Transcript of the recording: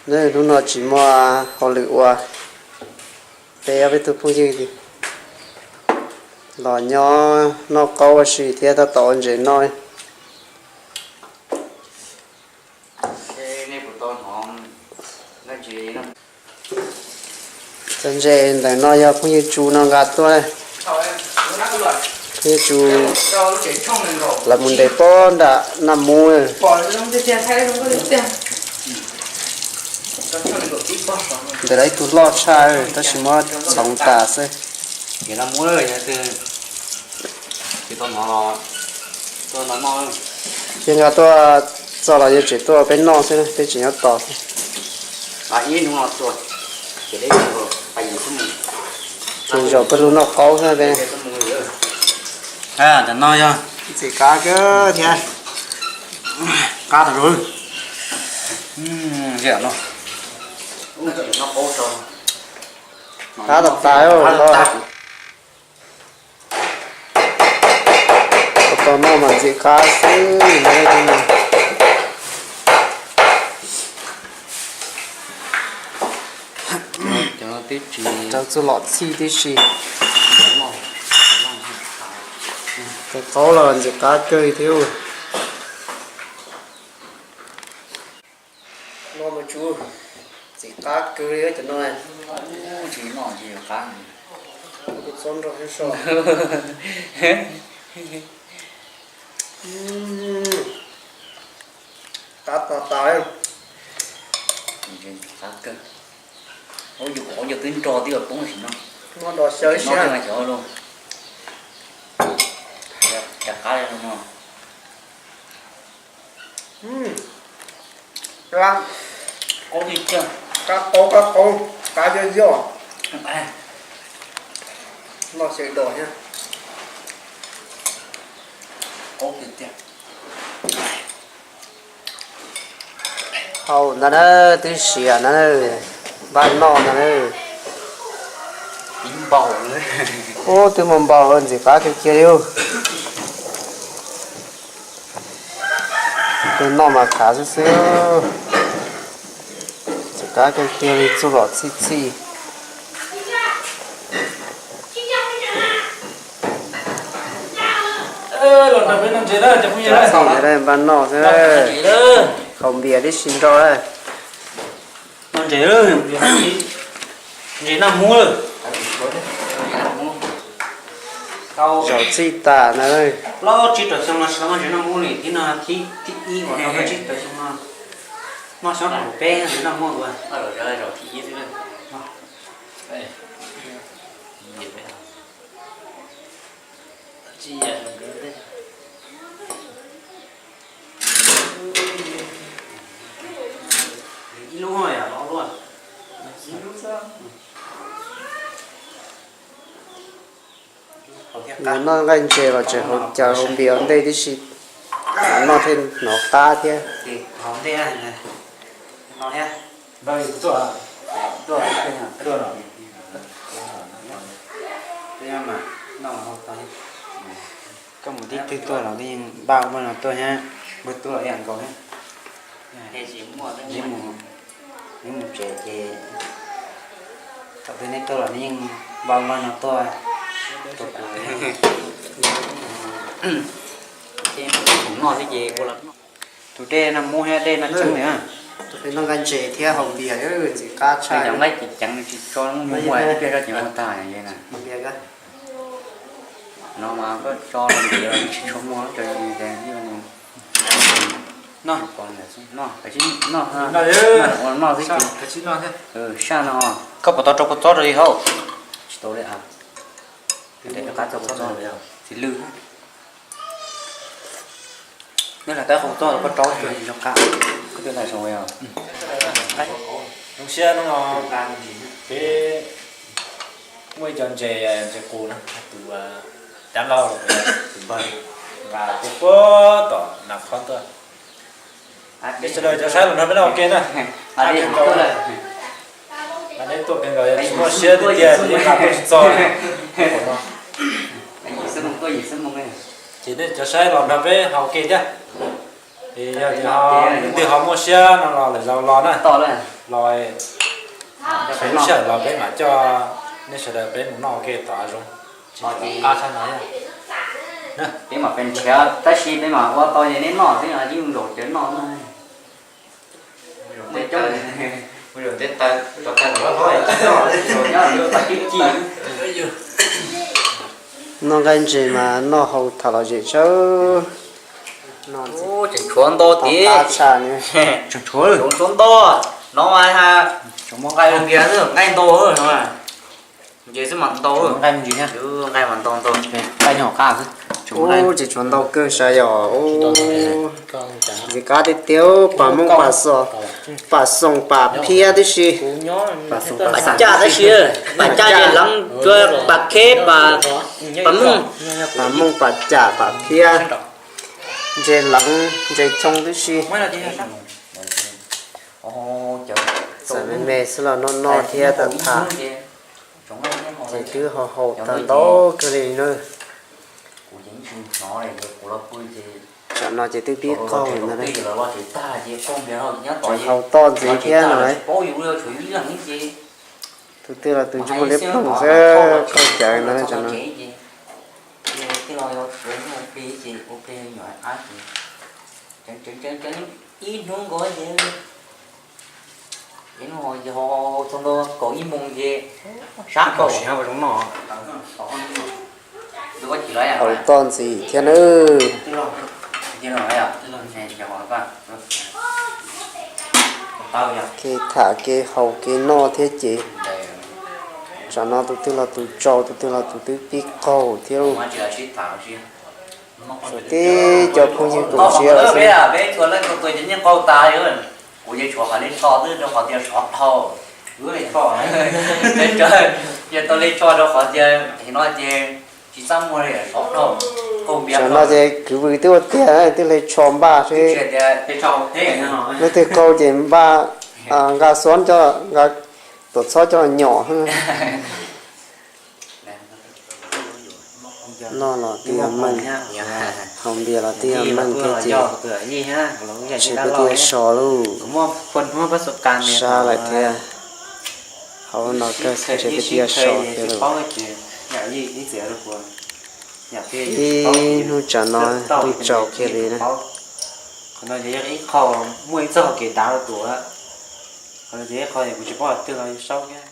Hnub no tsis muaj hauj lwm ua, peb ob peb tug phooj ywg los nyob noj qaub ua si thiab tab tom ua ntses noj. Cov ntses ntawm no yog phooj ywg Tsu no nqa tuaj. Phooj ywg Tsu lawv mus ntes pob nram Naj Mub. Ntawm lawv ib tug loj tshaj tab sis muab txhoov tas xwb. Ces nqa tuaj txog los yuav tseem tuaj peb noj xwb, peb tseem nyob tos xwb. Tseem zaum pawg lug noj qaub xwb peb. Ntawm no yog ntxim qab kawg thiab, qab tas zog. Qab tas tas. Ua tau noj mas ntxim qab xwb. Rau txuj lom txhij tib si. Tau qaub los ntxim qab kawg li thiab. Ntxim qab kawg li cov no. Qab tas tas. Ub, yus qhov yog twb nro twb yuav poob sim no. Muab do xyaw ib siab. Cov qab li no. Qab qaub, qab qaub, qab yoj yoj. Noj xyaw dos thiab. Hau ntag na, twb siav ntag na, npaj noj ntag na. Ub, twb muaj npaum ntxim qab kiag kiag li. Tus noj mas khav xwb xwb. Ntxim qab kiag kiag li, txuj lom txhij txhij. Npaj noj xwb, haus npias tib si nrog. Ntses, ntses Naj Mub lawm. Zaum txij tas na. Plaub tsib rau xyoo no tsis tau noj ntses Naj Mub li, thib no thib ib uas noj plaub tsib rau xyoo no. Noj xyoo rau peb ntses Naj Mub ua. Ib lub los ob lub? Noj nqaij ntses los tseem haus cawv haus npias ua ntej tib si, noj thiaj hnov qab thiab. Koj mus tib twg tuaj los yeej npaj ua no tuaj thiab, npawg tub los ib yam nkaus thiab. Neb mus tsev ces thaum twg neb tuaj los neb yeej npaj ua no tuaj rau kuv. Tus dej Naj Mub thiab dej Naj Tseeb li. Tus peb noj nqaij ntses thiab haus npias ntxim qab tshaj. Nqaij ceev ceev tsis tso muaj muaj ib pliag tso ces muag tag li na. No mas koj tso npias tsis tshua muag, noj, noj, noj xwb. Saj no, koj puas tau rau kua txob rau li hauj? Tsis tau li. Qab tau kua txob, txiv lwj. Neb lam tab qhov txob los koj rau tsis zoo qab, koj twb lam zoo li os. Zoo siab hnub no peb muaj ib co ntses, ntses qus na, tus cav laug, tus npawg nqa tuaj puag tom Nas Khob tuaj. Peb sawv daws cov saib los nrog peb noj ua ke na. Neb tuaj kawg nkaus, yog tsis muaj siab tiag tiag ces yeej nqa tuaj tsis txog. Ces nej cov saib los nrog peb haus ua ke thiab. Es yog tias leej twg ho muaj siab no los lwm zaus los na, los lub sij hawm los peb mam coj nej sawv daws peb mus noj ua ke tom hav zoov. Tsis qab tshaj no. Peb mam pes nrhiav tab sis peb mam ua tau ces neb noj xwb, yeej zaum cawv noj no. Noj nqaij ntses mas noj haus tham lom zem tsawb. Tseem tshuav ntau tid. Tseem tshuav ntau. No mas nqaij nqia xwb, nqaij ntau no. Nqaij ntsis, nqaij mas ntau ntau. Nqaij nyuag qab xwb. Tseem tshuav ntau kawg sav yom. Ntses qab tiag tiag, pam mooj pam xoo, pam xoom pam phiab tib si. Pam caj tab sis, pam caj, ntses leev, pam kheb, pam mooj. Pam mooj pam cam pam phiab, ntses leev ntses choo tib si. Txawm me me xwb los noj noj thiab tham tham, ces twb ho haus tag ntau kawg li na. Tsam no ces twb pib qaug ntag, tseem haus toj ntxiv thiab no. Tus twg los tus ntsej muag liab ploog xwb, qaug cawv ntag tsam no. Ib hnub nkaus ces, ib hnub yog txog ntua kaum ib moos ces sab kaum. Haus toj ntxiv thiab nawb. Kev tham kev haus kev noj thiab ces, tsam no tus twg los tus tsaus, tus twg los tus twb pib qaug thiab lauj. Tib cov phooj ywg koom siab xwb. Kuv ces tshuav qhov li tsho xwb rau qhov tias sov dhau. Yog tau li tsho rau qhov tias no ces tsis txaj muag li, sov dhau. Tam no ces kwv vwm twb ua tiag, twb li tsho npaj seb leej twg qaug ces npaj, nqa xob coj, nqa tuam txhob coj los nyom. Noj los twb yog meej, haus npias los twb yog meej thiab ces, ntshe peb twb yuav so lauj. Sab lawm thiab, haus no kawg ntshe peb twb yuav so thiab lauj. Ib hnub tsam no ntuj tsaus kiag li na. Qhov no ces yog ib qho muaj ib txoj hau kev dav rau tus, qhov no ces ib qho kuv tsis paub tiag los yog saub thiab.